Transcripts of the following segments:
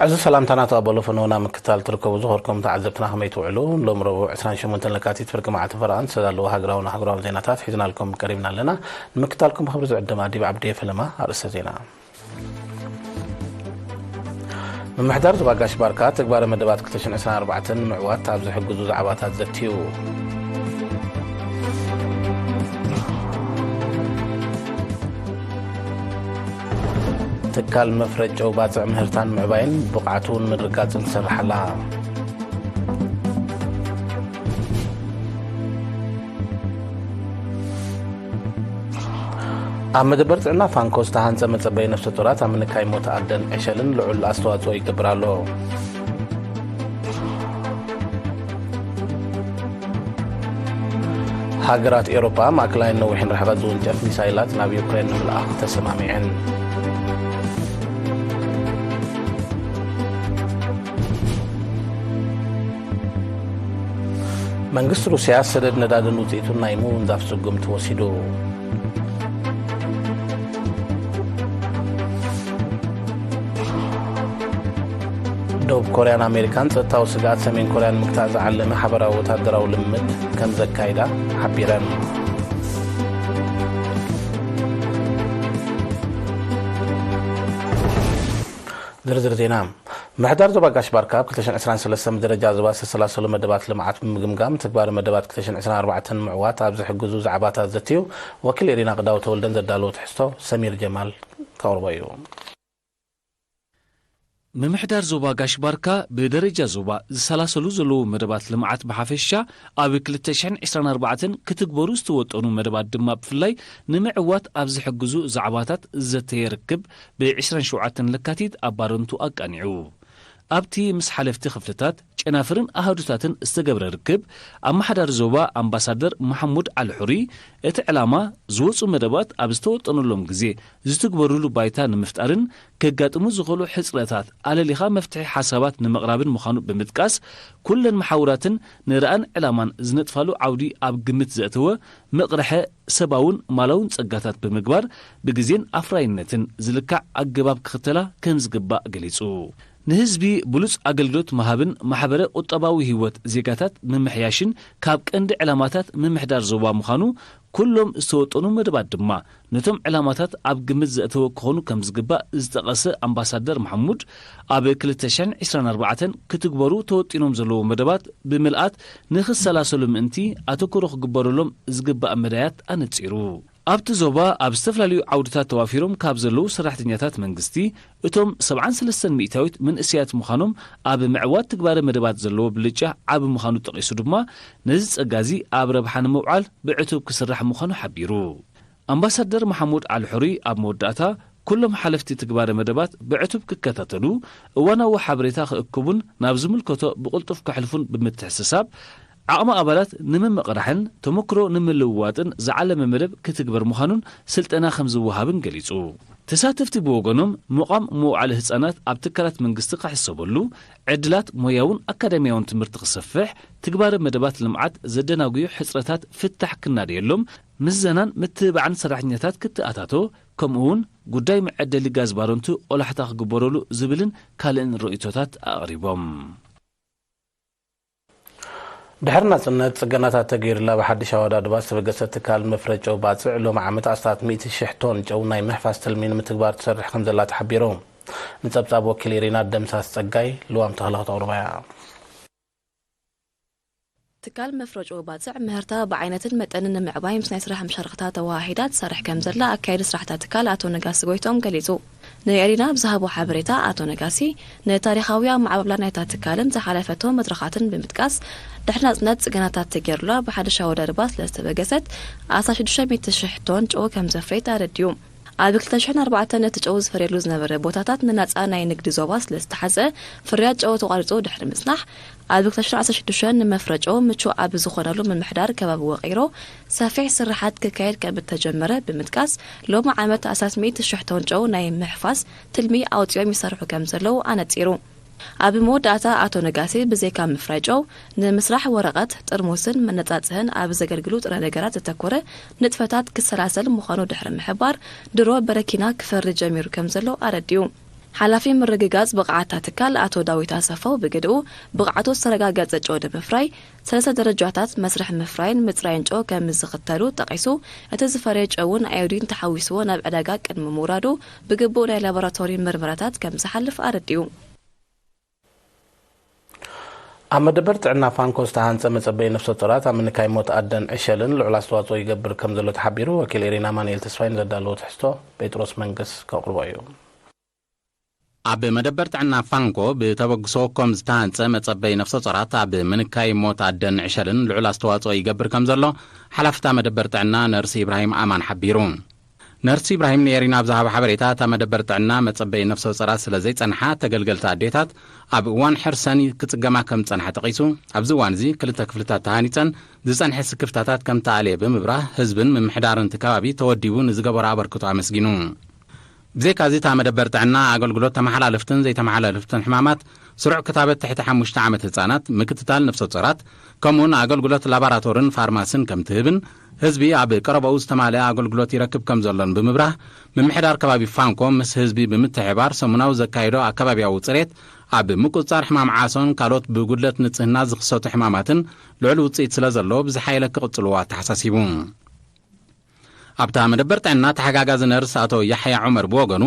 እዚ ሰላምታና ተቐበሉ። ፍኖና ምክታል ትርከቡ ዝኸርኩም ተዓዘብትና ከመይ ትውዕሉ? ሎም ረቡዕ ዕስራን ሸሞንተን ለካቲት ፍርቂ መዓልቲ ፈረቓን ዝተዳለዉ ሃገራውን ኣህጉራውን ዜናታት ሒዝናልኩም ቀሪብና ኣለና። ንምክታልኩም ብኽብሪ ዝዕድም ኣዲብ ዓብዴ ፈለማ። ኣርእስተ ዜና። ምምሕዳር ዞባ ጋሽ ባርካ ተግባረ መደባት ክልተ ሽሕን ዕስራን ኣርባዕተን ንምዕዋት ኣብ ዝሕግዙ ዛዕባታት ዘትዩ። ትካል መፍረጨው ባጽዕ ምህርታን ምዕባይን ብቕዓቱ ንምርግጋጽን ትሰርሕ ኣላ። ኣብ መደበር ጥዕና ፋንኮ ዝተሃንጸ መጸበይ ነፍሰ ጡራት ኣብ ምንካይ ሞት ኣደን ዕሸልን ልዑል ኣስተዋጽኦ ይገብር ኣሎ። ሃገራት ኤውሮጳ ማእከላይን ነዊሕን ርሕቐት ዝውንጨፍ ሚሳይላት ናብ ዩክሬን ንምልኣኽ ተሰማሚዐን። መንግስቲ ሩስያ ሰደድ ነዳድን ውጽኢቱን ናይ ምውንዛፍ ስጉምቲ ወሲዱ። ደቡብ ኮርያን ኣሜሪካን ጸጥታዊ ስግኣት ሰሜን ኮርያ ንምግታእ ዝዓለመ ሓበራዊ ወታደራዊ ልምምድ ከም ዘካይዳ ሓቢረን። ዝርዝር ዜና። ምሕዳር ዞባ ጋሽ ባርካ ኣብ ክልተ ሽሕን ዕስራን ሰለስተን ብደረጃ ዞባ ዝተሰላሰሉ መደባት ልምዓት ብምግምጋም፣ ተግባር መደባት ክልተ ሽሕን ዕስራን ኣርባዕተን ምዕዋት ኣብ ዝሕግዙ ዛዕባታት ዘትዩ። ወኪል ኤሪና ቅዳው ተወልደን ዘዳለዎ ትሕዝቶ ሰሚር ጀማል ከቕርቦ እዩ። ምምሕዳር ዞባ ጋሽ ባርካ ብደረጃ ዞባ ዝሰላሰሉ ዘለዉ መደባት ልምዓት ብሓፈሻ፣ ኣብ ክልተ ሽሕን ዕስራን ኣርባዕተን ክትግበሩ ዝተወጠኑ መደባት ድማ ብፍላይ ንምዕዋት ኣብ ዝሕግዙ ዛዕባታት ዘተየ ርክብ ብ ዕስራን ሸውዓተን ለካቲት ኣብ ባረንቱ ኣቃኒዑ። ኣብቲ ምስ ሓለፍቲ ክፍልታት፣ ጨናፍርን ኣሃዱታትን ዝተገብረ ርክብ፣ ኣመሓዳሪ ዞባ ኣምባሳደር መሓሙድ ዓሊ ሑሪ፣ እቲ ዕላማ ዝወጹ መደባት ኣብ ዝተወጠነሎም ግዜ ዝትግበሩሉ ባይታ ንምፍጣርን ከጋጥሙ ዝኽእሉ ሕጽረታት ኣለሊኻ መፍትሒ ሓሳባት ንምቕራብን ምዃኑ ብምጥቃስ፣ ኩለን መሓውራትን ንራእን ዕላማን ዝነጥፋሉ ዓውዲ ኣብ ግምት ዘእተወ ምቕርሐ ሰባውን ማላውን ጸጋታት ብምግባር ብግዜን ኣፍራይነትን ዝልካዕ ኣገባብ ክኽተላ ከም ዝግባእ ገሊጹ። ንህዝቢ ብሉጽ ኣገልግሎት ምሃብን ማሕበረ ቁጠባዊ ህይወት ዜጋታት ምምሕያሽን ካብ ቀንዲ ዕላማታት ምምሕዳር ዞባ ምዃኑ፣ ኩሎም ዝተወጠኑ መደባት ድማ ነቶም ዕላማታት ኣብ ግምት ዘእተወ ክኾኑ ከም ዝግባእ ዝጠቐሰ ኣምባሳደር መሓሙድ፣ ኣብ ክልተ ሽሕን ዕስራን ኣርባዕተን ክትግበሩ ተወጢኖም ዘለዉ መደባት ብምልኣት ንኽሰላሰሉ ምእንቲ ኣተኩሮ ክግበረሎም ዝግባእ መዳያት ኣነጺሩ። ኣብቲ ዞባ ኣብ ዝተፈላለዩ ዓውድታት ተዋፊሮም ካብ ዘለዉ ሰራሕተኛታት መንግስቲ፣ እቶም ሰብዓን ሰለስተን ሚእታዊት መንእሰያት ምዃኖም ኣብ ምዕዋት ትግባረ መደባት ዘለዎ ብልጫ ዓቢ ምዃኑ ጠቒሱ ድማ፣ ነዚ ጸጋ እዚ ኣብ ረብሓ ንምውዓል ብዕቱብ ክስራሕ ምዃኑ ሓቢሩ። ኣምባሳደር መሓሙድ ዓሊ ሑሪ ኣብ መወዳእታ፣ ኩሎም ሓለፍቲ ትግባረ መደባት ብዕቱብ ክከታተሉ፣ እዋናዊ ሓበሬታ ክእክቡን ናብ ዝምልከቶ ብቕልጡፍ ከሕልፉን ብምትሕስሳብ፣ ዓቕሚ ኣባላት ንምምቕራሕን ተመክሮ ንምልውዋጥን ዝዓለመ መደብ ክትግበር ምዃኑን ስልጠና ከም ዝወሃብን ገሊጹ። ተሳተፍቲ ብወገኖም፣ ምቋም መውዓሊ ህጻናት ኣብ ትካላት መንግስቲ ክሕሰበሉ፣ ዕድላት ሞያውን ኣካዳሚያውን ትምህርቲ ክሰፍሕ፣ ትግባረ መደባት ልምዓት ዘደናጉዩ ሕጽረታት ፍታሕ ክናደየሎም፣ ምዘናን ምትብባዕን ሰራሕተኛታት ክትኣታቶ፣ ከምኡ'ውን ጉዳይ መዐደሊ ጋዝ ባረንቱ ቆላሕታ ክግበረሉ ዝብልን ካልእን ርእይቶታት ኣቕሪቦም። ድሕሪ ናጽነት፣ ጽገናታት ተገይሩላ ብሓድሽ ኣወዳድባ ዝተበገሰት ትካል መፍረ ጨው ባጽዕ፣ ሎሚ ዓመት ኣስታት ሚእቲ ሽሕ ቶን ጨው ናይ ምሕፋስ ትልሚ ንምትግባር ትሰርሕ ከም ዘላ ተሓቢሩ። ንጸብጻብ ወኪል ኢሪና ደምሳስ ጸጋይ፣ ልዋም ተኽለ ከተቕርቦ እያ። ትካል መፍረ ጨው ባጽዕ፣ ምህርታ ብዓይነትን መጠንን ንምዕባይ ምስ ናይ ስራሕ መሻርኽታ ተወሃሂዳ ትሰርሕ ከም ዘላ ኣካያዲ ስራሕታ ትካል ኣቶ ነጋሲ ጎይትኦም ገሊጹ። ንኤሪና ብዝሃቦ ሓበሬታ ኣቶ ነጋሲ፣ ንታሪኻዊ ኣመዓባብላ ናይታ ትካልን ዝሓለፈቶ መድረኻትን ብምጥቃስ፣ ድሕሪ ናጽነት ጽገናታት ተገይሩላ ብሓድሽ ኣወዳድባ ስለ ዝተበገሰት፣ ኣስታት ሽዱሽተ ሚእቲ ሽሕ ቶን ጨው ከም ዘፍረየት ኣረዲኡ። ኣብ ክልተ ሽሕን ኣርባዕተን እቲ ጨው ዝፈርየሉ ዝነበረ ቦታታት ንናጻ ናይ ንግዲ ዞባ ስለ ዝተሓጸ፣ ፍርያት ጨው ተቋሪጹ ድሕሪ ምጽናሕ፣ ኣብ ክልተ ሽሕን ዓሰርተ ሽዱሽተን ንመፍረ ጨው ምቹእ ኣብ ዝኾነሉ ምምሕዳር ከባቢ ወቒሮ ሰፊሕ ስርሓት ክካየድ ከም እተጀመረ ብምጥቃስ፣ ሎሚ ዓመት ኣስታት ሚእቲ ሽሕ ቶን ጨው ናይ ምሕፋስ ትልሚ ኣውጺኦም ይሰርሑ ከም ዘለዉ ኣነጺሩ። ኣብ መወዳእታ ኣቶ ነጋሲ፣ ብዘይካ ምፍራይ ጨው፣ ንምስራሕ ወረቐት፣ ጥርሙስን መነጻጽህን ኣብ ዘገልግሉ ጥረ ነገራት ዘተኮረ ንጥፈታት ክሰላሰል ምዃኑ ድሕሪ ምሕባር፣ ድሮ በረኪና ክፈሪ ጀሚሩ ከም ዘሎ ኣረዲኡ። ሓላፊ ምርግጋጽ ብቕዓት ትካል ኣቶ ዳዊት ኣሰፋው ብግድኡ፣ ብቕዓቱ ዝተረጋገጸ ጨው ንምፍራይ ሰለስተ ደረጃታት መስርሕ ምፍራይን ምጽራይን ጨው ከም ዝኽተሉ ጠቒሱ፣ እቲ ዝፈረየ ጨው እውን ኣዮዲን ተሓዊስዎ ናብ ዕዳጋ ቅድሚ ምውራዱ ብግቡእ ናይ ላቦራቶሪ ምርመራታት ከም ዝሓልፍ ኣረዲኡ። ኣብ መደበር ጥዕና ፋንኮ ዝተሃንጸ መጸበይ ነፍሰ ጡራት ኣብ ምንካይ ሞት ኣደን ዕሸልን ልዑል ኣስተዋጽኦ ይገብር ከም ዘሎ ተሓቢሩ። ወኪል ኤሪና ኣማኑኤል ተስፋይ ንዘዳለዎ ትሕዝቶ ጴጥሮስ መንግስ ከቕርቦ እዩ። ኣብ መደበር ጥዕና ፋንኮ ብተበግሶ ኮም ዝተሃንጸ መጸበይ ነፍሰ ጡራት ኣብ ምንካይ ሞት ኣደን ዕሸልን ልዑል ኣስተዋጽኦ ይገብር ከም ዘሎ ሓላፍታ መደበር ጥዕና ነርስ ኢብራሂም ኣማን ሓቢሩ። ነርስ ኢብራሂም ንኤሪና ኣብ ዝሃቦ ሓበሬታ፣ እታ መደበር ጥዕና መጸበይ ነፍሰ ጡራት ስለ ዘይጸንሓ፣ ተገልገልቲ ኣዴታት ኣብ እዋን ሕርሰን ክጽገማ ከም ዝጸንሓ ጠቒሱ፣ ኣብዚ እዋን እዚ ክልተ ክፍልታት ተሃኒጸን ዝጸንሐ ስክፍታታት ከም ተኣልየ ብምብራህ፣ ህዝብን ምምሕዳርን እቲ ከባቢ ተወዲቡ ንዝገበሮ ኣበርክቶ ኣመስጊኑ። ብዘይካዚ፣ እታ መደበር ጥዕና ኣገልግሎት ተመሓላለፍትን ዘይተመሓላለፍትን ሕማማት፣ ስሩዕ ክታበት ትሕቲ ሓሙሽተ ዓመት ህጻናት፣ ምክትታል ነፍሰ ጡራት፣ ከምኡውን ኣገልግሎት ላባራቶርን ፋርማስን ከም ትህብን፣ ህዝቢ ኣብ ቀረባኡ ዝተማልአ ኣገልግሎት ይረክብ ከም ዘሎን ብምብራህ፣ ምምሕዳር ከባቢ ፋንኮ ምስ ህዝቢ ብምትሕባር ሰሙናዊ ዘካየዶ ኣከባቢያዊ ጽሬት፣ ኣብ ምቁጽጻር ሕማም ዓሶን ካልኦት ብጉድለት ንጽህና ዝኽሰቱ ሕማማትን ልዑል ውጽኢት ስለ ዘለዎ ብዝሓየለ ክቕጽልዎ ኣተሓሳሲቡ። ኣብታ መደበር ጥዕና ተሓጋጋዚ ነርስ ኣቶ ያሕያ ዑመር ብወገኑ፣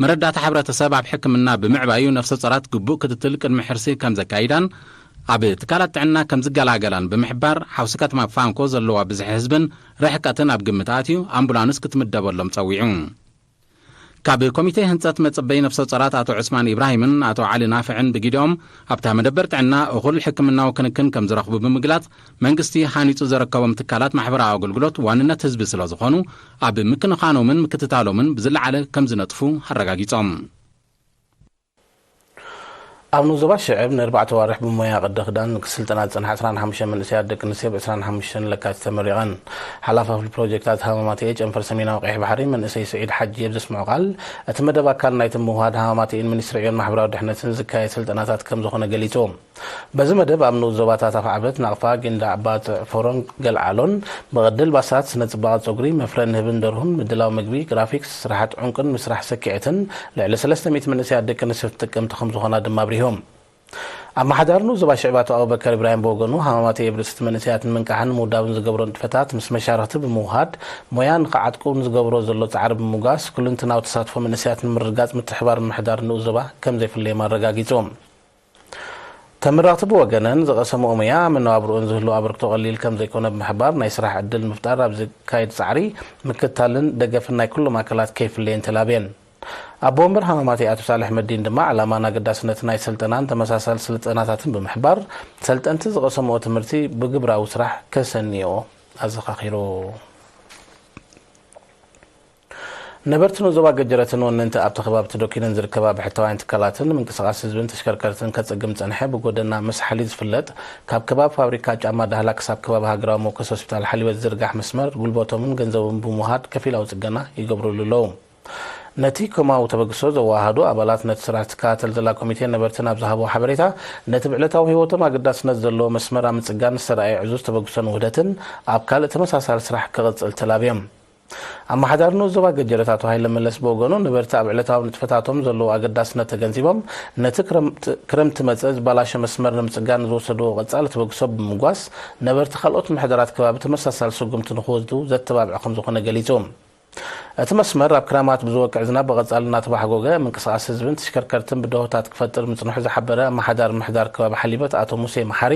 መረዳእታ ሕብረተሰብ ኣብ ሕክምና ብምዕባዩ ነፍሰ ጡራት ግቡእ ክትትል ቅድሚ ሕርሲ ከም ዘካይዳን ኣብ ትካላት ጥዕና ከም ዝገላገላን ብምሕባር፣ ሓውሲ ከተማ ፋንኮ ዘለዋ ብዝሒ ህዝብን ርሕቀትን ኣብ ግምት ኣትዩ ኣምቡላንስ ክትምደበሎም ጸዊዑ። ካብ ኮሚቴ ህንጸት መጸበይ ነፍሰ ጡራት ኣቶ ዑስማን ኢብራሂምን ኣቶ ዓሊ ናፍዕን ብጊዲኦም፣ ኣብታ መደበር ጥዕና እኹል ሕክምናዊ ክንክን ከም ዝረኽቡ ብምግላጽ፣ መንግስቲ ሃኒጹ ዘረከቦም ትካላት ማሕበራዊ ኣገልግሎት ዋንነት ህዝቢ ስለ ዝኾኑ፣ ኣብ ምክንኻኖምን ምክትታሎምን ብዝለዓለ ከም ዝነጥፉ ኣረጋጊጾም። ኣብ ንዞባ ሽዕብ ንኣርባዕተ ዋርሕ ብሞያ ቅዲ ክዳን ስልጠና ዝጸንሓ ዕስራን ሓሙሽተን መንእሰያት ደቂ ኣንስትዮ ብ ዕስራን ሓሙሽተን ለካቲት ተመሪቐን። ሓላፋፍል ፕሮጀክታት ሃማማተኤ ጨንፈር ሰሜናዊ ቀይሕ ባሕሪ መንእሰይ ስዒድ ሓጂ ኣብ ዘስምዖ ቃል፣ እቲ መደብ ኣካል ናይቲ ምውሃድ ሃማማተኤን ሚኒስትሪ ዕዮን ማሕበራዊ ድሕነትን ዝካየድ ስልጠናታት ከም ዝኾነ ገሊጹ። በዚ መደብ ኣብ ንኡስ ዞባታት ኣፍዓበት፣ ናቕፋ፣ ጊንዳዕ፣ ባጽዕ፣ ፎሮን፣ ገልዓሎን ብቕዲ ኣልባሳት፣ ስነ ጽባቐ ጸጉሪ፣ መፍረ ንህብን ደርሁን፣ ምድላው ምግቢ፣ ግራፊክስ፣ ስራሓት ዑንቅን ምስራሕ ስክዔትን ልዕሊ ሰለስተ ሚእቲ መንእሰያት ደቂ ኣንስትዮ ተጠቀምቲ ከም ዝኾና ድማ ኣብሪሆም። ኣመሓዳሪ ንኡስ ዞባ ሽዕብ ኣቶ ኣቡበከር ኢብራሂም ብወገኑ፣ ሃማማተኤ ኣብ ርእሲ እቲ መንእሰያት ንምንቃሕን ንምውዳብን ዝገብሮ ንጥፈታት ምስ መሻርኽቲ ብምውሃድ፣ ሞያ ንኽዓጥቁ ንዝገብሮ ዘሎ ጻዕሪ ብምምጓስ፣ ኩልንትናዊ ተሳትፎ መንእሰያት ንምርግጋጽ ምትሕብባር ምምሕዳር ንኡስ ዞባ ከም ዘየፍለዮም ኣረጋጊጹ። ተመረቕቲ ብወገነን ዝቐሰምኦ ሞያ ኣብ መነባብርኦን ዝህልዎ ኣበርክቶ ቀሊል ከም ዘይኮነ ብምሕባር፣ ናይ ስራሕ ዕድል ንምፍጣር ኣብ ዝካየድ ጻዕሪ ምክትታልን ደገፍን ናይ ኩሎም ኣካላት ከይፍለየን ተላብየን። ኣቦ ወንበር ሃማማተኤ ኣቶ ሳልሕ መዲን ድማ ዕላማን ኣገዳስነትን ናይ ስልጠናን ተመሳሳሊ ስልጠናታትን ብምሕባር፣ ሰልጠንቲ ዝቐሰምኦ ትምህርቲ ብግብራዊ ስራሕ ከሰንይኦ ኣዘኻኺሩ። ነበርቲ ንኡስ ዞባ ገጀረትን ወነንቲ ኣብቲ ከባቢ ተደኲነን ዝርከባ ብሕታውያን ትካላትን ምንቅስቓስ ህዝብን ተሽከርከርትን ከጸግም ዝጸንሐ ብጎደና መስሓሊ ዝፍለጥ ካብ ከባቢ ፋብሪካ ጫማ ዳህላ ክሳብ ከባቢ ሃገራዊ መወከሲ ሆስፒታል ሓሊበት ዝዝርጋሕ መስመር ጉልበቶምን ገንዘቦምን ብምውሃድ ከፊላዊ ጽገና ይገብሩሉ ኣለዉ። ነቲ ኮማዊ ተበግሶ ዘወሃሃዱ ኣባላት ነቲ ስራሕ ትከታተል ዘላ ኮሚቴ ነበርቲ ናብ ዝሃብዎ ሓበሬታ፣ ነቲ ብዕለታዊ ህይወቶም ኣገዳስነት ዘለዎ መስመር ኣብ ምጽጋን ዝተረኣየ ዕዙዝ ተበግሶን ውህደትን ኣብ ካልእ ተመሳሳሊ ስራሕ ክቕጽል ተላብዮም። ኣመሓዳሪ ንኡስ ዞባ ገጀረት ኣቶ ሃይለ መለስ ብወገኑ፣ ነበርቲ ኣብ ዕለታዊ ንጥፈታቶም ዘለዎ ኣገዳስነት ተገንዚቦም፣ ነቲ ክረምቲ መጸ ዝበላሾ መስመር ንምጽጋን ንዝወሰድዎ ቀጻሊ ተበግሶ ብምምጓስ፣ ነበርቲ ካልኦት ምሕደራት ከባቢ ተመሳሳሊ ስጉምቲ ንኽወስዱ ዘተባብዕ ከምዝኾነ ገሊጹ። እቲ መስመር ኣብ ክራማት ብዝወቅዕ ዝናብ ብቐጻሊ እናተባሕጎገ፣ ምንቅስቓስ ህዝብን ተሽከርከርትን ብድሆታት ክፈጥር ምጽንሑ ዝሓበረ ኣመሓዳሪ ምሕዳር ከባቢ ሓሊበት ኣቶ ሙሴ መሓሪ፣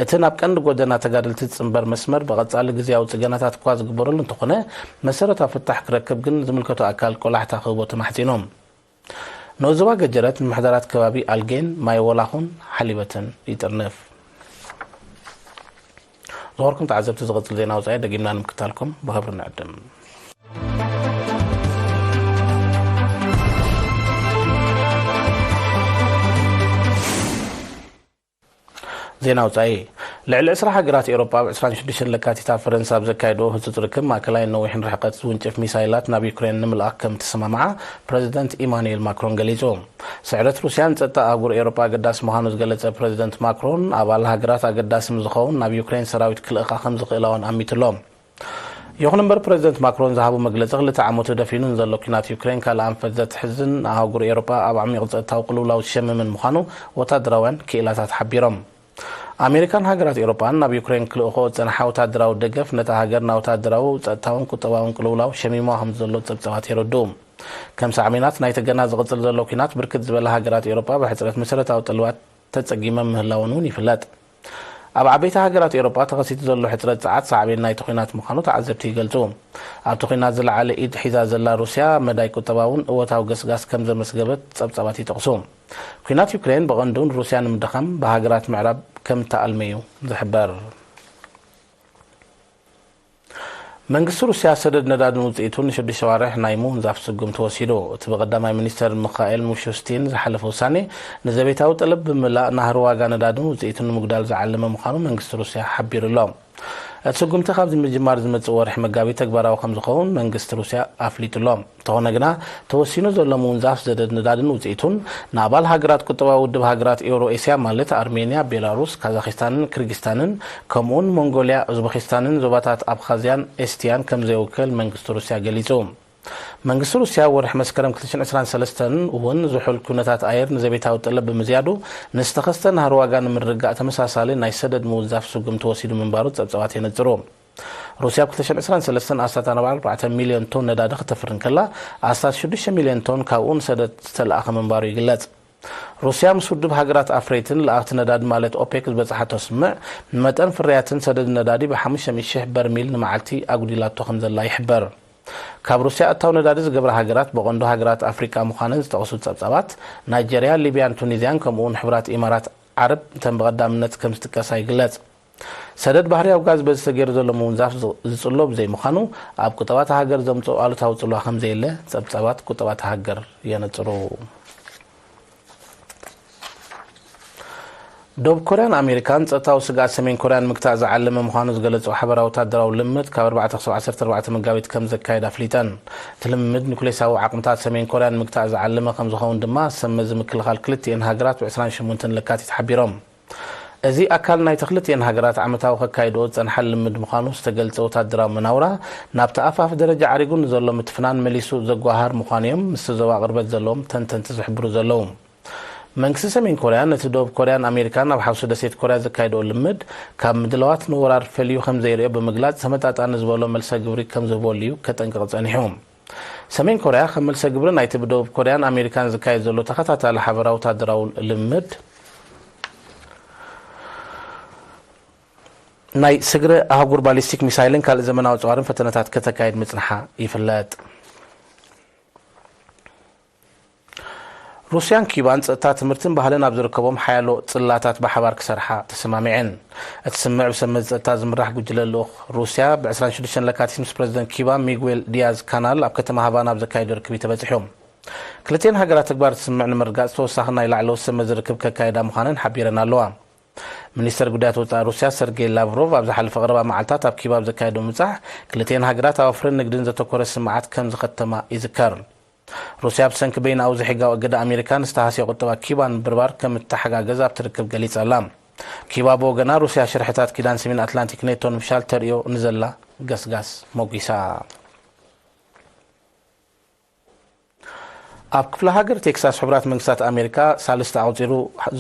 እቲ ናብ ቀንዲ ጎደና ተጋደልቲ ዝጽንበር መስመር ብቐጻሊ ግዝያዊ ጽገናታት እኳ ዝግበረሉ እንተኾነ፣ መሰረታዊ ፍታሕ ክረክብ ግን ዝምልከቶ ኣካል ቆላሕታ ክህቦ ተማሕጺኑ። ንኡስ ዞባ ገጀረት ምምሕዳራት ከባቢ ኣልጌን፣ ማይ ወላኹን ሓሊበትን ይጥርንፍ። ዝኸበርኩም ተዓዘብቲ፣ ዝቕጽል ዜና ወጻኢ ደጊምና ንምክታልኩም ብኽብሪ ንዕድም። ዜና ወጻኢ። ልዕሊ ዕስራ ሃገራት ኤውሮጳ ኣብ ዕስራን ሽዱሽተን ለካቲት ኣብ ፈረንሳ ኣብ ዘካየድዎ ህጹጽ ርክብ፣ ማእከላይን ነዊሕን ርሕቀት ዝውንጭፍ ሚሳይላት ናብ ዩክሬን ንምልኣኽ ከም እተሰማምዓ ፕረዚደንት ኢማኑኤል ማክሮን ገሊጹ። ስዕረት ሩስያ ንጸጥታ ኣህጉር ኤውሮጳ ኣገዳሲ ምዃኑ ዝገለጸ ፕረዚደንት ማክሮን፣ ኣባል ሃገራት ኣገዳሲ ምስ ዝኸውን ናብ ዩክሬን ሰራዊት ክልእኻ ከም ዝኽእላ እውን ኣሚቱ ኣሎ። ይኹን እምበር፣ ፕረዚደንት ማክሮን ዝሃቦ መግለጺ ክልተ ዓመቱ ደፊኑ ንዘሎ ኲናት ዩክሬን ካልእ ኣንፈት ዘትሕዝን ንኣህጉር ኤውሮጳ ኣብ ዓሚቕ ጸጥታዊ ቅልውላው ዝሸምምን ምዃኑ ወታደራውያን ክኢላታት ሓቢሮም። ኣሜሪካን ሃገራት ኤውሮጳን ናብ ዩክሬን ክልእኽኦ ዝጸንሓ ወታደራዊ ደገፍ ነታ ሃገር ናብ ወታደራዊ፣ ጸጥታውን ቁጠባውን ቅልውላው ሸሚምዋ ከም ዘሎ ጸብጻባት የረድኡ። ከም ሳዕቤናት ናይቲ ገና ዝቕጽል ዘሎ ኲናት ብርክት ዝበላ ሃገራት ኤውሮጳ ብሕጽረት መሰረታዊ ጠለባት ተጸጊመን ምህላወን እውን ይፍለጥ። ኣብ ዓበይቲ ሃገራት ኤውሮጳ ተኸሲቱ ዘሎ ሕጽረት ጸዓት ሳዕቤን ናይቲ ኲናት ምዃኑ ተዓዘብቲ ይገልጹ። ኣብቲ ኲናት ዝለዓለ ኢድ ሒዛ ዘላ ሩስያ መዳይ ቁጠባውን እወታዊ ገስጋስ ከም ዘመስገበት ጸብጻባት ይጠቕሱ። ኲናት ዩክሬን ብቐንዱ ንሩስያ ንምድኻም ብሃገራት ምዕራብ ከም እተኣልመ እዩ ዝሕበር። መንግስቲ ሩስያ ሰደድ ነዳድን ውጽኢቱን ንሽዱሽተ ኣዋርሕ ናይ ምውንዛፍ ስጉምቲ ወሲዱ። እቲ ብቐዳማይ ሚኒስተር ሚኻኤል ሚሹስቲን ዝሓለፈ ውሳኔ ንዘቤታዊ ጠለብ ብምምላእ ናህሪ ዋጋ ነዳድን ውጽኢቱን ንምጉዳል ዝዓለመ ምዃኑ መንግስቲ ሩስያ ሓቢሩ ኣሎ። እቲ ስጉምቲ ካብ ምጅማር ዝመጽእ ወርሒ መጋቢት ተግባራዊ ከም ዝኸውን መንግስቲ ሩስያ ኣፍሊጡ ኣሎ። እንተኾነ ግና፣ ተወሲኑ ዘሎ ምውንዛፍ ሰደድ ነዳድን ውጽኢቱን ንኣባል ሃገራት ቁጠባዊ ውድብ ሃገራት ኤውሮ ኤስያ ማለት ኣርሜንያ፣ ቤላሩስ፣ ካዛኺስታንን ክርጊስታንን ከምኡውን ሞንጎልያ፣ ኡዝበኪስታንን ዞባታት ኣብኻዝያን ኤስቲያን ከም ዘየውክል መንግስቲ ሩስያ ገሊጹ። መንግስቲ ሩስያ ወርሒ መስከረም ክልተ ሽሕን ዕስራን ሰለስተን እውን ዝሑል ኩነታት ኣየር ንዘቤታዊ ጠለብ ብምዝያዱ ንዝተኸስተ ናህሪ ዋጋ ንምርግጋእ ተመሳሳሊ ናይ ሰደድ ምውንዛፍ ስጉምቲ ወሲዱ ምንባሩ ጸብጻባት የነጽሩ። ሩስያ ኣብ ክልተ ሽሕን ዕስራን ሰለስተን ኣስታት ኣርባዕተ ሚልዮን ቶን ነዳዲ ክተፍሪ እንከላ ኣስታት ሽዱሽተ ሚልዮን ቶን ካብኡ ንሰደድ ዝተለኣኸ ምንባሩ ይግለጽ። ሩስያ ምስ ውድብ ሃገራት ኣፍረይትን ለኣኽቲ ነዳዲ ማለት ኦፔክ ዝበጽሓቶ ስምምዕ ንመጠን ፍርያትን ሰደድ ነዳዲ ብሓሙሽተ ሚእቲ ሽሕ በርሚል ንመዓልቲ ኣጉዲላቶ ከም ዘላ ይሕበር። ካብ ሩስያ እታው ነዳዲ ዝገብራ ሃገራት ብቐንዱ ሃገራት ኣፍሪቃ ምዃነን ዝጠቕሱ ጸብጻባት፣ ናይጀርያ፣ ሊብያን ቱኒዝያን ከምኡውን ሕቡራት ኢማራት ዓረብ እተን ብቐዳምነት ከም ዝጥቀሳ ይግለጽ። ሰደድ ባህርያዊ ጋዝ በዚ ተገይሩ ዘሎ ምውንዛፍ ዝ-፣ ዝጽሎ ብዘይምዃኑ፣ ኣብ ቁጠባታ ሃገር ዘምጽኦ ኣሉታዊ ጽልዋ ከም ዘየለ ጸብጻባት ቁጠባታ ሃገር የነጽሩ። ደቡብ ኮርያን ኣሜሪካን ጸጥታዊ ስግኣት ሰሜን ኮርያ ንምግታእ ዝዓለመ ምዃኑ ዝገለጸ ሓበራዊ ወታደራዊ ልምምድ ካብ ኣርባዕተ ክሳብ ዓሰርተ ኣርባዕተ መጋቢት ከም ዘካየድ ኣፍሊጠን። እቲ ልምምድ ኒኩሌሳዊ ዓቕምታት ሰሜን ኮርያ ንምግታእ ዝዓለመ ከም ዝኸውን ድማ ሰመዚ ምክልኻል ክልቲኤን ሃገራት ብ ዕስራን ሸሞንተን ለካቲት ሓቢሮም። እዚ ኣካል ናይቲ ክልቲኤን ሃገራት ዓመታዊ ከካይድኦ ዝጸንሓ ልምምድ ምዃኑ ዝተገልጸ ወታደራዊ መናውራ፣ ናብቲ ኣፋፍ ደረጃ ዓሪጉ ንዘሎ ምትፍናን መሊሱ ዘጓሃር ምዃኑ እዮም ምስቲ ዞባ ቅርበት ዘለዎም ተንተንቲ ዝሕብሩ ዘለዉ። መንግስቲ ሰሜን ኮርያ ነቲ ደቡብ ኮርያን ኣሜሪካን ኣብ ሓውሲ ደሴት ኮርያ ዘካየድኦ ልምድ ካብ ምድላዋት ንወራር ፈልዩ ከም ዘይርእዮ ብምግላጽ፣ ተመጣጣኒ ዝበሎ መልሰ ግብሪ ከም ዝህበሉ እዩ ከጠንቅቕ ጸኒሑ። ሰሜን ኮርያ ከም መልሰ ግብሪ ናይቲ ብደቡብ ኮርያን ኣሜሪካን ዝካየድ ዘሎ ተኸታታሊ ሓበራዊ ወታደራዊ ልምድ፣ ናይ ስግረ ኣህጉር ባሊስቲክ ሚሳይልን ካልእ ዘመናዊ ኣጽዋርን ፈተነታት ከተካይድ ምጽንሓ ይፍለጥ። ሩስያን ኪባን ጸጥታ፣ ትምህርትን ባህልን ኣብ ዝርከቦም ሓያሎ ጽላታት ብሓባር ክሰርሓ ተሰማሚዐን። እቲ ስምምዕ ብሰብ መዚ ጸጥታ ዝምራሕ ጉጅለ ልኡኽ ሩስያ ብ ዕስራን ሽዱሽተን ለካቲት ምስ ፕረዚደንት ኪባ ሚጉዌል ዲያዝ ካናል ኣብ ከተማ ሃቫና ኣብ ዘካየዶ ርክብ እዩ ተበጺሑ። ክልቲኤን ሃገራት ተግባር እቲ ስምምዕ ንምርጋጽ ተወሳኺ ናይ ላዕለዎት ሰብ መዚ ርክብ ከካይዳ ምዃነን ሓቢረን ኣለዋ። ሚኒስተር ጉዳያት ወጻኢ ሩስያ ሰርጌይ ላቭሮቭ ኣብ ዝሓለፈ ቀረባ መዓልታት ኣብ ኪባ ኣብ ዘካየዶ ምብጻሕ፣ ክልቲኤን ሃገራት ኣብ ወፍርን ንግድን ዘተኮረ ስምምዓት ከም ዝኸተማ ይዝከር። ሩስያ ብሰንኪ በይናዊ ዘይሕጋዊ እገዳ ኣሜሪካ ንዝተሃስየ ቁጠባ ኪባ ንምብርባር ከም እትተሓጋገዝ ኣብቲ ርክብ ገሊጻ ኣላ። ኪባ ብወገና፣ ሩስያ ሽርሕታት ኪዳን ሰሜን ኣትላንቲክ ኔቶ ንምፍሻል ተርእዮ ንዘላ ገስጋስ ሞጒሳ። ኣብ ክፍለ ሃገር ቴክሳስ፣ ሕቡራት መንግስታት ኣሜሪካ ሳልስቲ ኣቑጺሩ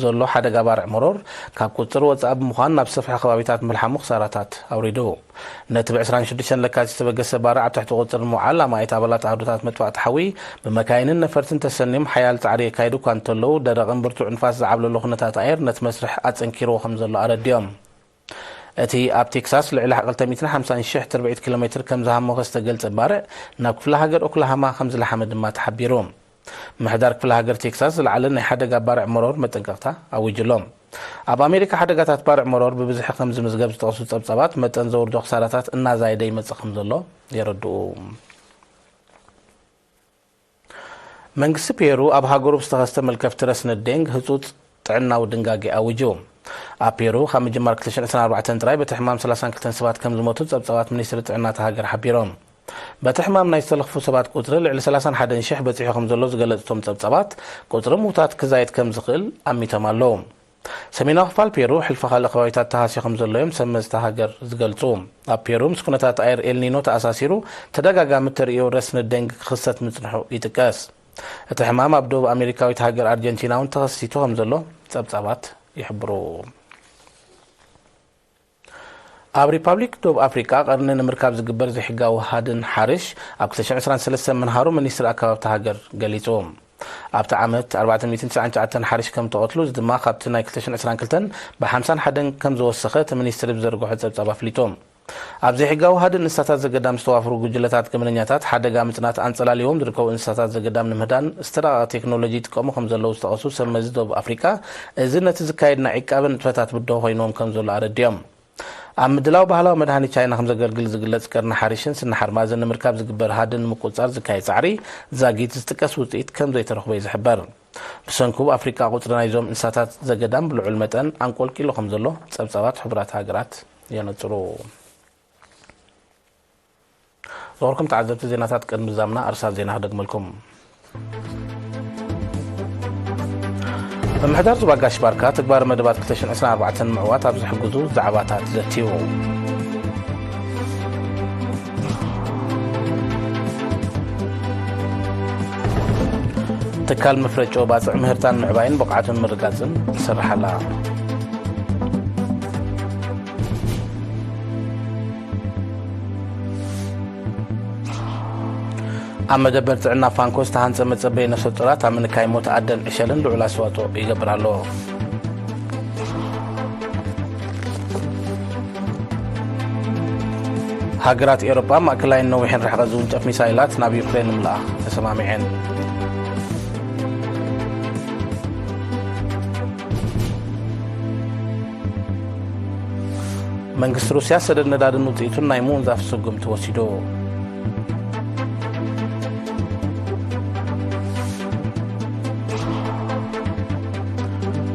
ዘሎ ሓደጋ ባርዕ መሮር ካብ ቁጽጽር ወጻኢ ብምዃን ናብ ዝሰፍሐ ከባቢታት ምልሓሙ ክሳራታት ኣውሪዱ። ነቲ ብ ዕስራን ሽዱሽተን ለካቲት ዝተበገሰ ባርዕ ኣብ ትሕቲ ቁጽጽር ንምውዓል ኣማኢት ኣባላት ኣሃዱታት መጥፋእቲ ሓዊ ብመካይንን ነፈርትን ተሰንዮም ሓያል ጻዕሪ የካይዱ እኳ እንተለዉ፣ ደረቕን ብርቱዕ ንፋስ ዝዓብለሎ ኩነታት ኣየር ነቲ መስርሕ ኣጸንኪርዎ ከም ዘሎ ኣረዲኦም። እቲ ኣብ ቴክሳስ ልዕሊ ክልተ ሚእትን ሓምሳን ሽሕ ትርብዒት ኪሎ ሜትር ከም ዝሃሞኸ ዝተገልጸ ባርዕ ናብ ክፍለ ሃገር ኦክላሃማ ከም ዝለሓመ ድማ ተሓቢሩ። ምሕዳር ክፍለ ሃገር ቴክሳስ ዝለዓለ ናይ ሓደጋ ባርዕ መሮር መጠንቀቕታ ኣዊጁ ኣሎ። ኣብ ኣሜሪካ ሓደጋታት ባርዕ መሮር ብብዝሒ ከም ዝምዝገብ ዝጠቕሱ ጸብጻባት፣ መጠን ዘውርዶ ክሳራታት እናዛየደ ይመጽእ ከም ዘሎ የረድኡ። መንግስቲ ፔሩ ኣብ ሃገሩ ብዝተኸስተ መልከፍቲ ረስኒ ዴንግ ህጹጽ ጥዕናዊ ድንጋጌ ኣዊጁ። ኣብ ፔሩ ካብ ምጅማር ክልተ ሽሕን ዕስራን ኣርባዕተን ጥራይ በቲ ሕማም ሰላሳን ክልተን ሰባት ከም ዝሞቱ ጸብጻባት ሚኒስትሪ ጥዕና እታ ሃገር ሓቢሮም። በቲ ሕማም ናይ ዝተለኽፉ ሰባት ቁጽሪ ልዕሊ ሰላሳን ሓደን ሽሕ በጺሑ ከም ዘሎ ዝገለጹ እቶም ጸብጻባት፣ ቁጽሪ ምዉታት ክዛየድ ከም ዝኽእል ኣሚቶም ኣለዉ። ሰሜናዊ ክፋል ፔሩ ሕልፊ ካልእ ከባቢታት ተሃስዩ ከም ዘሎ እዮም ሰብ መዚ እታ ሃገር ዝገልጹ። ኣብ ፔሩ ምስ ኩነታት ኣየር ኤልኒኖ ተኣሳሲሩ ተደጋጋሚ እተርእዮ ረስኒ ደንግ ክኽሰት ምጽንሑ ይጥቀስ። እቲ ሕማም ኣብ ደቡብ ኣሜሪካዊት ሃገር ኣርጀንቲና እውን ተኸሲቱ ከም ዘሎ ጸብጻባት ይሕብሩ። ኣብ ሪፓብሊክ ደቡብ ኣፍሪቃ ቀርኒ ንምርካብ ዝግበር ዘይሕጋዊ ሃድን ሓርሽ ኣብ ክልተ ሽሕን ዕስራን ሰለስተን ምንሃሩ ሚኒስትሪ ኣከባቢ እታ ሃገር ገሊጹ። ኣብቲ ዓመት ኣርባዕተ ሚእትን ትስዓን ትሽዓተን ሓርሽ ከም ተቐትሉ፣ እዚ ድማ ካብቲ ናይ ክልተ ሽሕን ዕስራን ክልተን ብሓምሳን ሓደን ከም ዝወሰኸ እቲ ሚኒስትሪ ብዘርግሖ ጸብጻብ ኣፍሊጡ። ኣብ ዘይሕጋዊ ሃድን እንስሳታት ዘገዳም ዝተዋፍሩ ጉጅለታት ገበነኛታት ሓደጋ ምጽናት ኣንጸላልዎም ዝርከቡ እንስሳታት ዘገዳም ንምህዳን ዝተራቐቐ ቴክኖሎጂ ይጥቀሙ ከም ዘለዉ ዝጠቐሱ ሰብ መዚ ደቡብ ኣፍሪቃ፣ እዚ ነቲ ዝካየድ ናይ ዕቃበ ንጥፈታት ብድሆ ኮይንዎም ከም ዘሎ ኣረዲኦም። ኣብ ምድላው ባህላዊ መድሃኒት ቻይና ከም ዘገልግል ዝግለጽ ቀርኒ ሓሪሽን ስኒ ሓርማዝን ንምርካብ ዝግበር ሃድን ንምቁጽጻር ዝካየድ ጻዕሪ ዛጊት ዝጥቀስ ውጽኢት ከም ዘይተረኽቦ እዩ ዝሕበር። ብሰንኩ ኣብ ኣፍሪቃ ቁጽሪ ናይዞም እንስሳታት ዘገዳም ብልዑል መጠን ኣንቆልቂሉ ከም ዘሎ ጸብጻባት ሕቡራት ሃገራት የነጽሩ። ዝኸበርኩም ተዓዘብቲ ዜናታት፣ ቅድሚ ዛምና ኣርሳት ዜና ክደግመልኩም። ምምሕዳር ዞባ ጋሽ ባርካ ተግባር መደባት ክልተ ሽሕን ዕስራን ኣርባዕተን ምዕዋት ኣብ ዝሕግዙ ዛዕባታት ዘትዩ። ትካል መፍረይ ጨው ባጽዕ ምህርታን ምዕባይን ብቕዓቱን ምርጋጽን ይሰርሕ ኣላ። ኣብ መደበር ጥዕና ፋንኮ ዝተሃንጸ መጸበዪ ነፍሰ ጡራት ኣብ ምንካይ ሞት ኣደን ዕሸልን ልዑል ኣስተዋጽኦ ይገብር ኣሎ። ሃገራት ኤውሮጳ ማእከላይን ነዊሕን ርሕቀት ዝውንጨፍ ሚሳይላት ናብ ዩክሬን ንምልኣኽ ተሰማሚዐን። መንግስቲ ሩስያ ሰደድ ነዳድን ውጽኢቱን ናይ ምውንዛፍ ስጉምቲ ወሲዱ።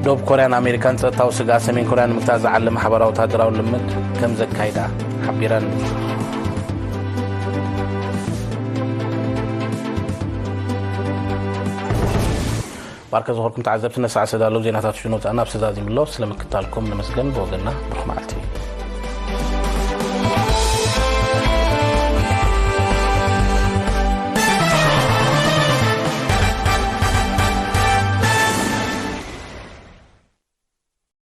ደቡብ ኮርያን ኣሜሪካን ጸጥታዊ ስግኣት ሰሜን ኮርያ ንምግታእ ዝዓለመ ሓባራዊ ወተሃደራዊ ልምምድ ከም ዘካይዳ ሓቢረን። ባርከ ዝኾርኩም ተዓዘብቲ፣ ነሳዕ ዝተዳለዉ ዜናታት ሽኑ ወጻእና ኣብ ሰዛዚምሎ ስለ ምክታልኩም ንምስገን ብወገንና ብሩኽ መዓልቲ።